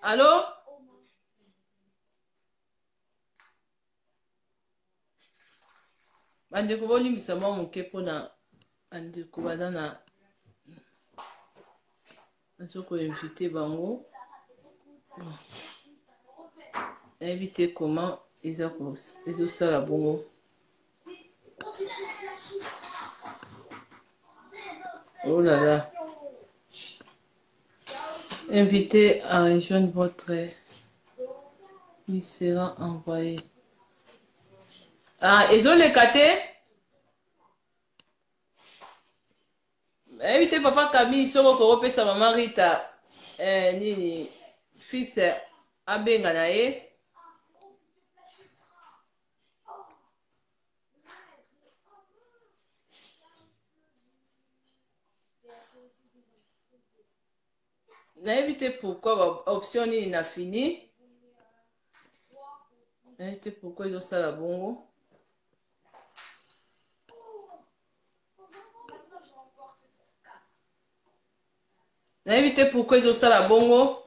S1: Allo, bandeko, bolimbisa mwa moke mpona bandeko baza na nazo koinvite bango. Nayebi te comment eza ezosala bongo. Oh là là. Invité à rejoindre votre lui sera envoyé. Ah, ezoleka te nayebi te papa Camille soki okoki kopesa mama Rita eh, nini fils abenga na ye nayebi te pourquoi ba option nini na fini nayebi te pourquoi ezosala bongo. Nayebi te pourquoi ezosala bongo.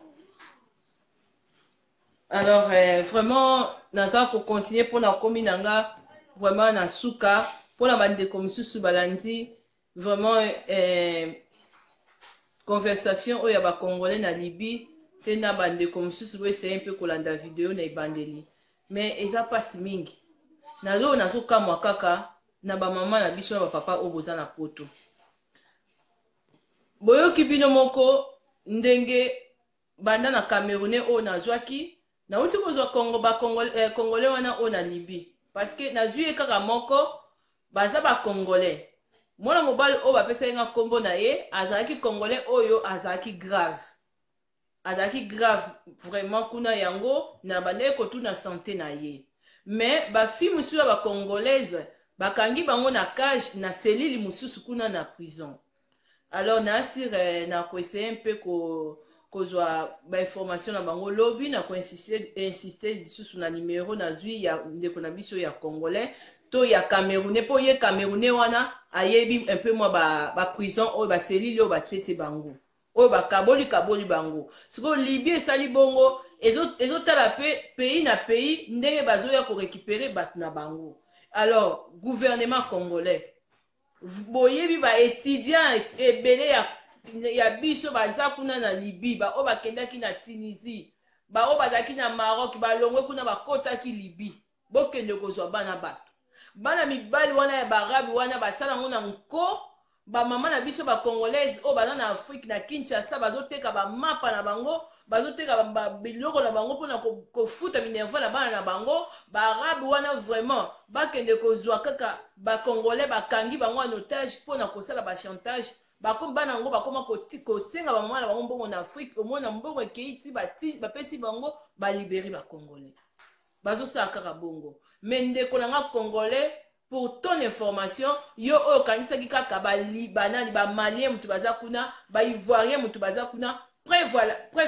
S1: Alors vraiment naza kocontinue mpo nakomi na nga vraiment na suka mpo na bandeko mosusu balandi vraiment conversation oyo ya bacongolais na Libye te na bandeko mosusu boeseye mpe kolanda video na ebandeli, mais eza mpasi mingi. Nazo nazokamwa kaka na bamama na biso na bapapa oyo boza na poto. Boyoki bino moko ndenge banda na Camerounais oyo nazwaki, nauti kozwa Congo, ba Congolais wana oyo na Libye, parce que nazwi ye kaka moko, baza ba Congolais. Mwana mobali oyo bapesaki nga nkombo na ye azalaki Congolais oyo azalaki grave, azalaki grave vraiment kuna. Yango na bandaki kotuna santé na ye, mais bafille mosusu ya bacongolaise bakangi bango na cage, na selile mosusu kuna na prison. Alors naasire na koessaye mpe kozwa bainformation na bango lobi, na koinsiste insiste lisusu na numero nazwi ya ndeko na biso ya Congolais to ya Camerounais, mpo ye Camerounais wana ayebi un peu mwa baprison ba oyo baselile oyo batietie bango, oyo bakaboli kaboli bango. Sikoyo Libye esali bongo, ezotala mpe pays na pays ndenge bazoya korécupérer bato na bango. Alors gouvernement congolais, boyebi baétudiant ebele ya biso baza kuna na Libye, baoyo bakendaki na Tunisie, baoyo bazalaki na Maroc, balongwe kuna bakotaki Libye. Bokende kozwa bana bato, bana mibali wana ya baarabe wana basala yango na nko. Bamama na biso bacongolaise oyo baza na Afrique, na Kinshasa, bazoteka bamapa na bango, bazoteka biloko na bango mpona kofuta minerval na bana na bango. Baarabe wana vraiment bakende kozwa kaka bacongolais bakangi bango en otage mpona kosala bachantage. Bakomi bana yango bakoma kosenga bamama na bango mbongo na Afrique. Omona mbongo ekei ti bapesi bango, balibérer bacongolais. Bazosala kaka bongo. Mais ndeko na nga congolais, pour ton information, yo oyo okanisaki kaka banani, bamalien moto baza kuna, baivoirien moto baza kuna, preuve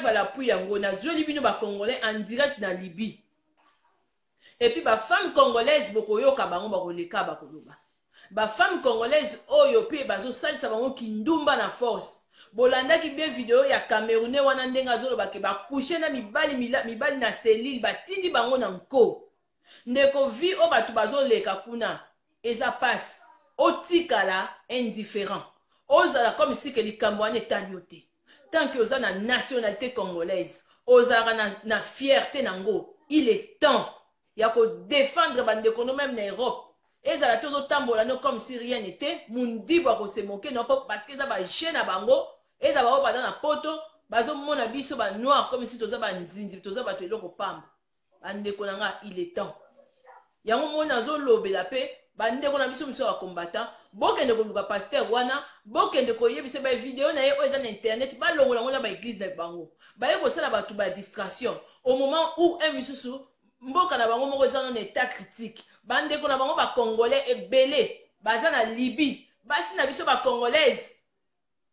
S1: à l'appui, yango nazweli bino bacongolais en direct na Libye. Et puis bafemme congolaise, bokoyoka bango bakoleka, bakoloba bafemme congolaise oyo mpe bazosalisa bango kindumba na force. Bolandaki bien video ya Camerounais wana, ndenge azoloba ke bacoucher na mibali, mibali na selile, batindi bango na nko. Ndeko, vie oyo bato bazoleka kuna eza pasi. Otikala indifférent, ozala comme si ke likambo wana etali yo te. Tant que oza na nationalité congolaise, ozalaka na fierté nango. Il est temps ya kodéfendre bandeko no même na Europe. Ezala te ozotambola no comme si rien n'était, mundibu akosemoke no mpo parce que eza baje na bango. Eza bango baza na poto, bazomona biso banoir comme si toza banzinzi, toza bato eloko pamba. Bandeko na nga, il est temps. Yango moni azolobela mpe bandeko na biso mosusu ya bacombattant, bokende koluka pasteur wana, bokende koyebisa bavideo na ye oyo eza na internet, balongola yango na baéglise na bango. Baye kosala bato badistraction au moment où un misusu mboka na bango moko eza nano état critique. Bandeko na bango bacongolais ebele baza na Libye, basi na biso bacongolaise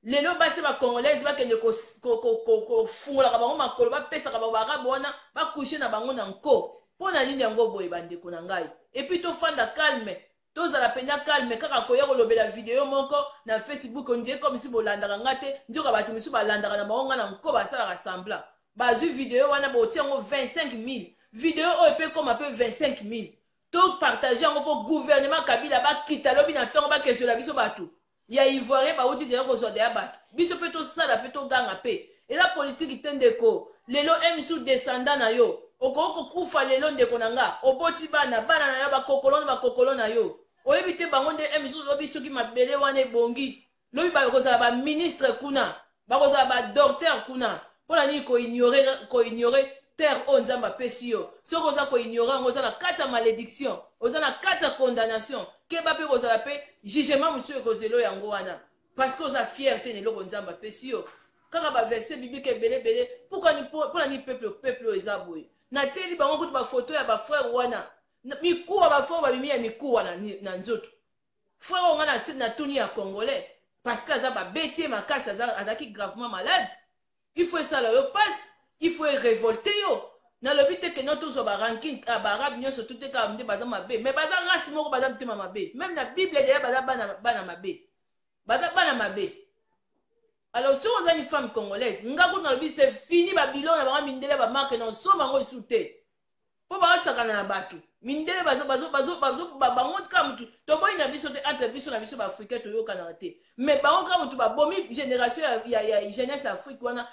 S1: lelo, basi bacongolaise bakende kofungolaka bango makolo, bapesaka bango baarabe wana, bacoucher na bango na nko. Mpo na nini yango boye, bandeko na ngai? Et puis tofanda calme, tozala mpenza calme. Kaka koya kolobela video moko na Facebook, on dirait comme si bolandaka nga te. Nzoka bato mosusu balandaka na bango nga na nko, basalaka semblant. Bazwi video wana, botia yango 25 000, video oyo mpe ekóma mpe 25 000. Topartage yango mpo gouvernement Kabila bakita lobi na ntongo, bakesola biso bato ya Ivoirien bauti deya kozwa deya bato. Biso mpe tosala mpe toganga mpe eza politiki te. Ndeko, lelo misu descendant na yo okoki kokufa lelo. Ndeko na nga, oboti bana, bana na yo, bakokolo na bakokolo na yo, oyebi te bango nde misusu lobi soki mabele wana ebongi, lobi bakozala baministre kuna, bakozala badocteur kuna. Mpo na nini ko-ignorer ko-ignorer terre oyo Nzambe apesi yo? Soki oza ko-ignorer yango, oza na kati ya malediction, oza na kati ya condamnation. Keba mpe kozala mpe jugement mosusu ekozela yo yango wana. Parce que oza fier te na eloko Nzambe apesi yo. Kaka ba verset biblique ebele ebele, pourquoi mpo na nini peuple peuple oyo eza boye? Natieli bango kutu ba photo ya ba frère wana. Mikuwa ba frère babimi ya mikuwa na, na nzoto. Frère oyo nga na natuni ya congolais parce que aza babeti ye makasi azalaki gravement malade. Il faut esala yo pasi, il faut erevolte yo. Nalobi te ke no tozwa ba rancune ah, ba arabe nyonso tout te kaka nde baza mabe, mais baza race moko baza motema mabe. Même na Bible deja baza bana bana mabe. Baza bana mabe. Alors soki oza ni femme congolaise, nga kutu nalobi c'est fini ba biloko na bango mindele ba marque na osomba yango lisusu te. Mpo basakana na bato mindele bazo bazo bazo bazo bango kaka mutu toboyi na biso te entre biso na biso ba africain toyokanaka te mais bango kaka mutu babomi génération ya, ya, ya jeunesse ya Afrique wana.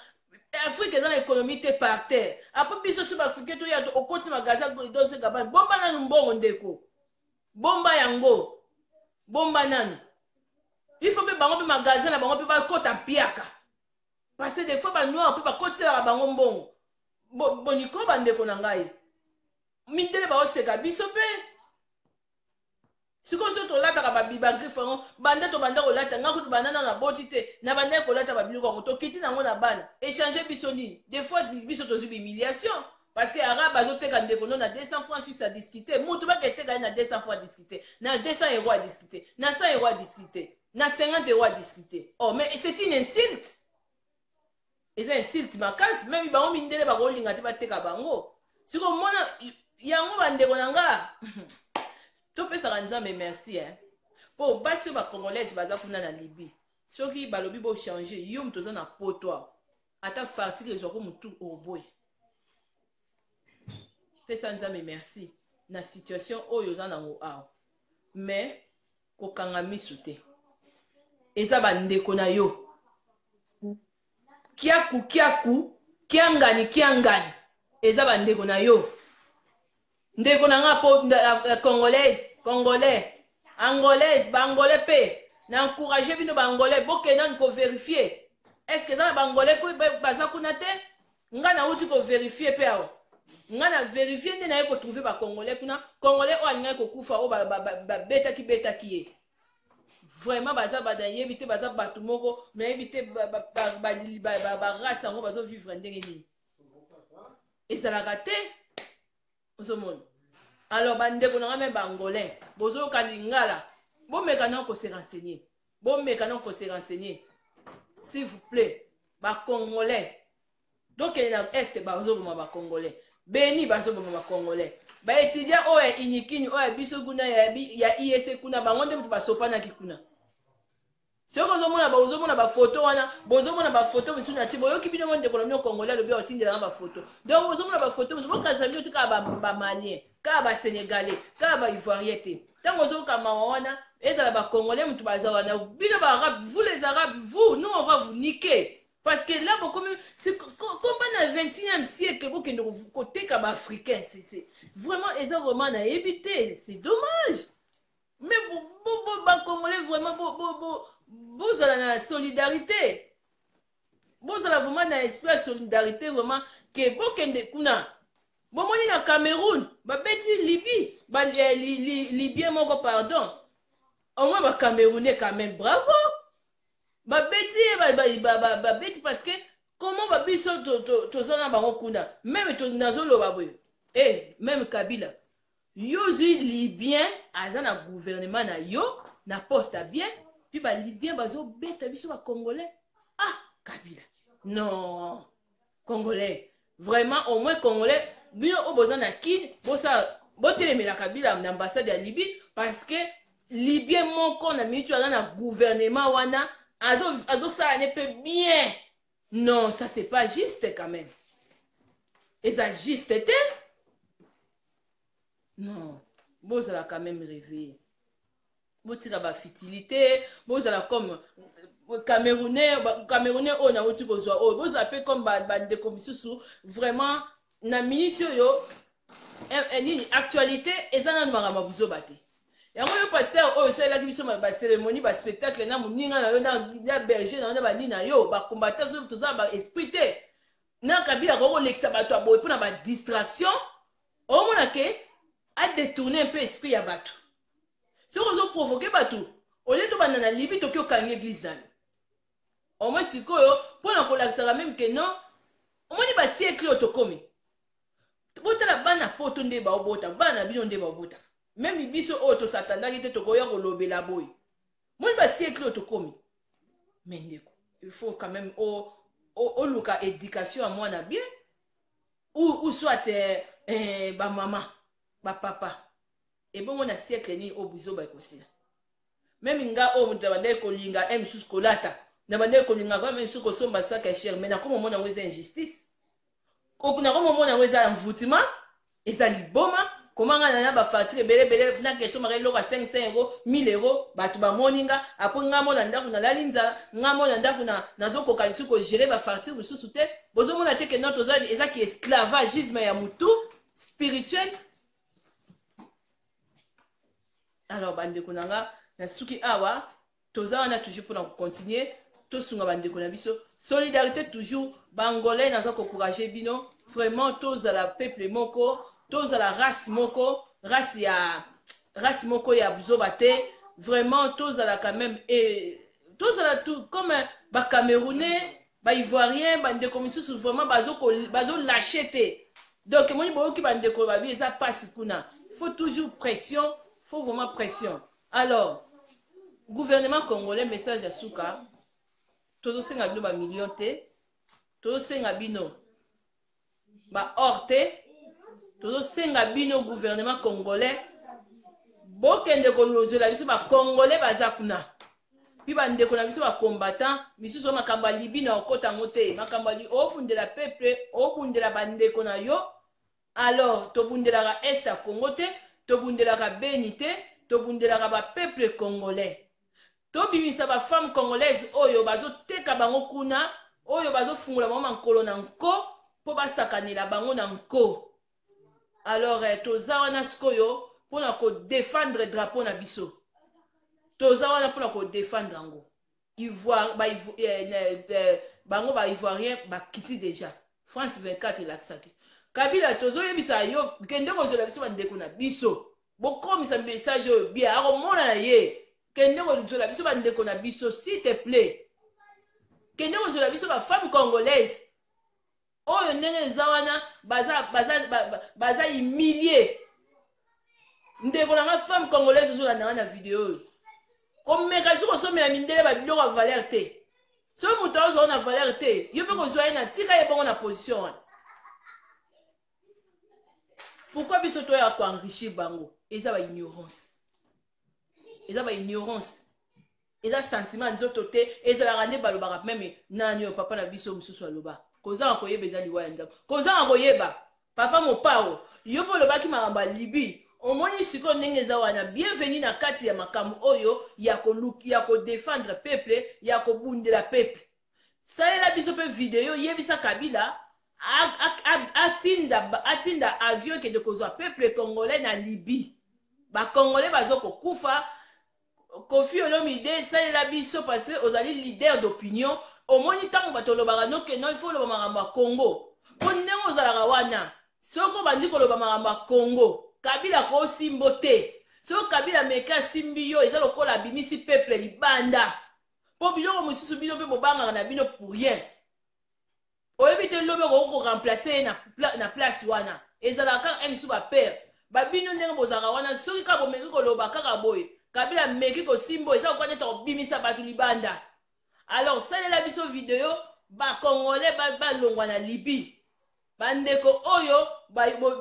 S1: Afrique eza na économie te par terre. Après biso so ba africain toya to okoti magasin Dolce Gabbana, bomba nanu mbongo ndeko, bomba yango, bomba nanu. Il faut mpe bango mpe magasin na bango mpe bakota mpiaka parce que des fois ba noir mpe bakotiselaka bango mbongo. Boniko bandeko na ngai mindele baoseka biso mpe sikoyo soki tolataka bagriffe yango banda tobanda kolata ngai kutu banda nano naboti te na bandaki kolata babiloko yango tokiti nango na bana echange biso nini? Des fois biso tozwi humiliation parce que arabe azoteka ndeko no na 200 francs suisse a discuter mutu baketeka ye na 200 francs a discuter, na 200 € a discuter, na 100 € a discuter, na 50 € a discuter. Oh, mais c'est une insulte, eza insulte makasi. Même bango mindele bakolinga te bateka bango. Sikoyo mona yango bandeko na nga, topesaka Nzambe merci, eh. Mpo basi oyo bacongolaise baza kuna na Libye, soki balobi bochange yo moto oza na poto awa, ata fatigue ezwako motu oboye, pesa Nzambe merci na situation oyo oza nango awa. Mais kokanga misu te, eza bandeko na yo. Kiaku kiaku, kiangani kiangani, eza bandeko na yo. Ndeko na nga po congolaise, congolais, angolaise, baangolais mpe na encourage bino baangolais, bokende nanu kovérifier est ce que eza na baangolais baza kuna te. Nga nauti kovérifier mpe awa nga na vérifier nde naye kotrouver bacongolais kuna. Congolais oyo alingaki kokufa, oyo babetaki betaki ye vraiment, baza nayebi te, baza bato moko nayebi te barace yango bazovivre ndenge nini, ezalaka te. Ozomona alors bandeko na nga me baangolais bozoyoka lingala, bomeka na kose renseigner, bomeka na kose renseigner s'il vous plaît. Bacongolais tokende na Est, bazoboma bacongolais. Beni bazoboma bacongolais. Baétudiant oyo ya Unikini oyo ya biso kuna ya ISC kuna, bango nde moto basopanaki kuna. Soki ozomona, ozomona bafoto wana, bozomona bafoto mosusu na ti boyoki bino mo ndeko na bino congolais alobi aotindelanga bafoto. Donc bozomona bafoto mosusu, bokanisa bino te kaka bamalien, kaka basénégalais, kaka baivoirien te. Ntango ozoyoka mawa wana, ezala bacongolais moto baza wana. Bino baarabe, vous les Arabes, vous, nous on va vous niquer parce que là bokomi komba na 21e siècle, bokende koteka baafricain. C'est vraiment, eza vraiment nayebi te, c'est dommage. Mais bacongolais vraiment bozala na solidarité, bozala vraiment na esprit ya solidarité vraiment ke bokende kuna. Bomoni na Cameroun babeti Libye ba, eh, li, li, Libyen moko, pardon, au moins bacamerounais quand même, bravo, babeti ye, babeti parce que comment babiso toza na bango kuna. Même nazoloba boye, eh, même Kabila, yo ozwi Libyen aza na gouvernement na yo na poste ya bien, puis balibyen bazobeta biso bacongolais. Ah Kabila, non, congolais vraiment, au moins congolais bino oyo boza na Kine, bosala botelemela Kabila na ambassade ya Libye parce que Libyen moko na minute aza na gouvernement wana, azosala ne mpe bien. Non, ça c'est pas juste quand même, eza juste te. Non, bozala quand même réveillé, botika bafutilité, bozala comme Camerounais, Camerounais oyo nauti kozwa oyo, bozala mpe comme bandeko misusu vraiment. Na minute oyo nini actualité eza nanu makambo ya buzoba te. Yango yo pasteur oyo osalelaki biso bacérémonie, baspectacle na moninga na yo, na berger na yo, na banini na yo, bacombattant, soki toza ba esprit te. Na Kabila akoki kolekisa bato ya boye mpo na ba distraction. Omona ke a détourner un peu esprit ya bato. Soki ozo provoquer bato, olie tobanda na Libye toki okangi église na yo. Au moins sikoyo mpo na kolakisaka meme ke non, omoni ba siècle oyo tokomi. Botala bana poto nde baobota, bana na bino nde baobota. Meme biso oyo tosatandaki te tokoya kolobela boye. Moni ba siècle oyo tokomi. Mais ndeko, il faut quand même oluka éducation ya mwana bien ou soit ba mama, ba papa. Ebongo na siècle nini oyo buzoba ekosila? Meme nga oyo moto abandaki kolinga e mosusu kolata, na bandaki kolinga kaka meme mosusu kosomba sac ya cher, mais nakoma omona yango eza injustice. Nakoma omona yango eza envoûtement, eza liboma. Koma nga na ba facture ebele ebele na question maka eloko ya 500 euros, 1000 euros, bato bamoni nga apres nga mona ndako nalali nzala, nga mona ndako na nazokoka lisusu kogérer ba facture mosusu te. Bozomona te ke non, toza eza ki esclavagisme ya mutu spirituel. Alors bandeko na nga, nasuki awa. Toza wana toujours mpona kocontinue tosunga bandeko na biso, solidarité toujours. Bangolais, naza koencourage bino vraiment, tozala peuple moko, tozala race moko, race moko ya buzoba te. Vraiment tozala quand même, et tozala tout comme bacamerounais, baivoirien, bandeko misusu vraiment bazolâche te. Donc emoni boyoki bandeko babi eza mpasi kuna, faut toujours pression, faut vraiment pression. Alors gouvernement congolais, message ya suka: tozosenga bino bamillion te, tozosenga bino baor te, tozosenga bino, gouvernement congolais, bokende kolozela biso bacongolais baza kuna, mpi bandeko na biso bacombattant misusu. Oyo makambo ya Libye na okota yango te, makambo ya obundela peuple, obundela bandeko na yo. Alors tobundelaka est ya Congo te, tobundelaka Beni te, tobundelaka bapeuple congolais. Tobimisa bafemme congolaise oyo bazoteka bango kuna, oyo bazofungola bango makolo na nko mpo basakanela bango na nko. Alors toza wana sikoyo mpona kodefendre drapeau na biso, toza wana mpona kodefendre yango. Ivoire, ba, bango baivoirien bakiti déjà. France 24 elakisaki Kabila. Tozoyebisa yo, kende kozwela biso bandeko na biso. Bokomisa message oyo bien, akomona na ye. Kende kozwela biso bandeko na biso, s'il te plaît. Kende kozwela biso bafemme congolaise oyo ndenge eza wana, baza humilie. Ndeko na nga femme congolaise, ozolanda nga na video oyo, komeka soki kosomela mindele babiloko ya valeur te. Soki moto azwa na valeur te, yo mpe kozwa ye na tika ye bongo na position wana. Pourquoi biso toyaka koenrichir bango? Eza baignorance, eza baignorance, eza sentiment nzoto te. Ezalaka nde balobaka meme nani oyo papa na biso mosusu aloba: kozanga koyeba eza liwa ya Nzambe. Kozanga koyeba, papa Mopao, yo mpe olobaki makambo ya Libye, omoni sikoyo ndenge eza wana. Bienvenu na kati ya makambo oyo ya kodefendre peuple, ya kobundela peuple. Salela biso mpe video, yebisa Kabila atinda avion ekende kozwa peuple congolais na Libye. Bacongolais baza kokufa. Kofi Olomide, salela biso parce que ozali leader d'opinion. Omoni ntango bato olobaka noke no, il faut oloba makambo ya Congo, mpo ndenge ozalaka wana, soki obandi koloba makambo ya Congo, Kabila kosimbo te. Soki Kabila meke asimbi yo, eza lokola abimisi peuple libanda, mpo biloko mosusu bino mpe bobangaka na bino pour rien. Oyebi te lobi okoki koremplace ye na place wana. Ezalaka kaka misu bapere babino ndenge bozalaka wana. Soki kaka bomeki koloba kaka boye, Kabila meki kosimba, eza koka neti kobimisa bato libanda. Alors salela biso video, bacongolais balongwa na Libye. Bandeko oyo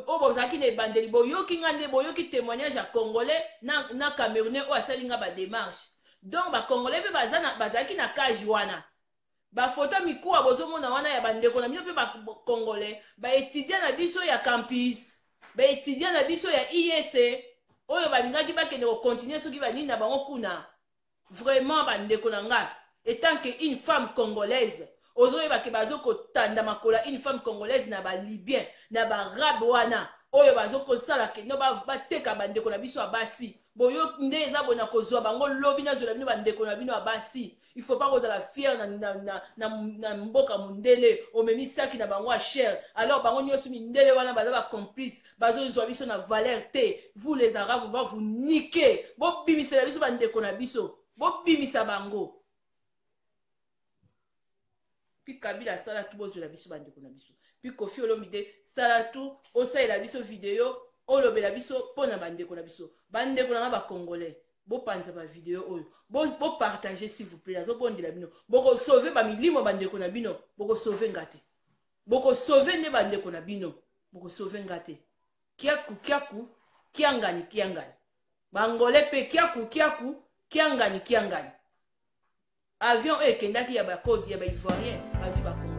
S1: bozalaki na ebandeli, boyoki nga nde boyoki témoignage ya congolais na camerounais oyo asali nga badémarche. Donc bacongolais mpe bazalaki na cage wana. Bafoto mikuwa bozomona wana ya bandeko na bino mpe bacongolais, baétudiant na biso ya campus, baétudiant na biso ya IEC oyo balingaki bakende kocontinue soki banini na bango kuna. Vraiment bandeko na nga, etant que une femme congolaise, ozoyeba ke bazokotanda makolo une femme congolaise na balibien, na baarabe wana. oyo bazokosala keno bateka bandeko na biso ya basi. Boyo nde eza boye, na kozwa bango lobi, nazwela bino bandeko na bino ya basi. Il faut pas kozala fier na, na, na, na, na mboka mondele omemi saki na bango ya cher. Alors bango nyonso mindele wana baza bacomplice, bazozwa biso na valeur te. Vous les Arabes, va vous niquer. Bobimisela biso bandeko na biso, bobimisa bango. Puis Kabila asala tu, bozwela biso bandeko na biso. Puis Koffi Olomide, sala tu, osalela biso video, olobela biso mpo na bandeko na biso. Bandeko na nga bacongolais, bopanza bavideo oyo, bopartage s'il vous plaît. Nazobondela bino, bokosauve bamilimo bandeko na bino, bokosauve nga te. Bokosauve nde bandeko na bino, bokosauve nga te. Kiaku kiaku, kiangani kiangani. Bangolais mpe kiaku kiaku, kiangani kiangani. Avion oyo ekendaki ya bacode ya baivoirien, bazwi bacongolais.